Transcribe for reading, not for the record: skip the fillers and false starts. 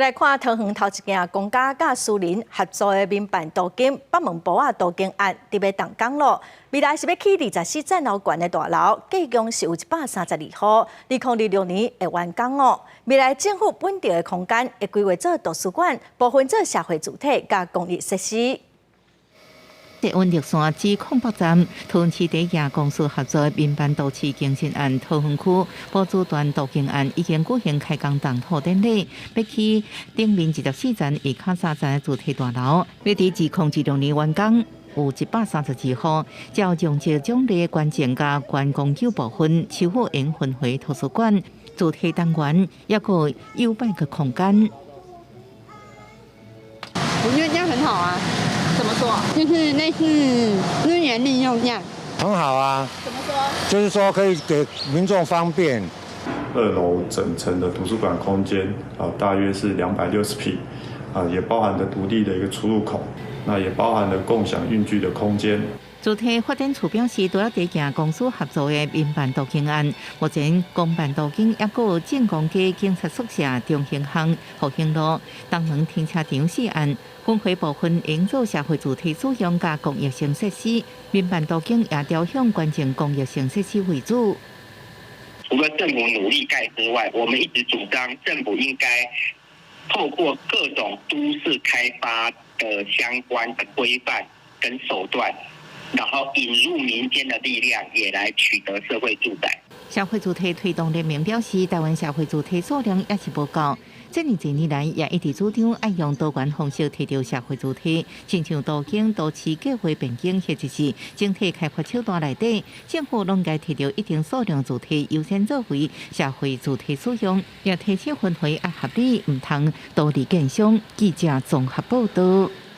來看桃園頭一件公家佮私人合作的民辦都更北門埔仔都更案，佇欲動工囉。未來是欲起24層樓懸的大樓，計共是有132戶，2026年會完工哦。未來政府分得的空間會規劃做圖書館，部分做社會住宅佮公益設施。捷運綠線之空北站，桃園市地業公司合作民辦都市更新案桃園區埔子段都更案已經舉行開工動土典禮，欲起頂面24層下跤3層的主體大樓，欲佇2026年完工，有132戶，較容積獎勵捐贈佮關公救部分，修復應分會圖書館、主體單元，抑閣有百個空間。我覺得這樣很好啊。怎麼說？就是類似資源利用這樣。很好啊。怎麼說？就是說可以給民眾方便。二樓整層的圖書館空間啊，大約是260坪，啊，也包含了獨立的一個出入口，那也包含了共享運具的空間。主體發展處表示，除了地建公司合作的民辦都更案，目前公辦都更抑閣有正光街警察宿舍、中興巷、復興路、東門停車場四案，分回部分營造社會主體使用佮公益性設施，民辦都更也朝向關鍵公益性設施為主。除了政府努力蓋之外，我們一直主張政府應該透過各種都市開發的相關的規範跟手段，然後引入民間的力量，也來取得社會住宅。社會住宅推動聯盟表示，台灣社會住宅數量也是無夠。這爾濟年來，也一直主張愛用多元方式提著社會住宅，親像都更、都市計劃變更或者是整體開發手段內底，政府攏該提著一定數量住宅優先作為社會住宅使用，也提醒分配愛合理，毋通多利建商。記者綜合報道。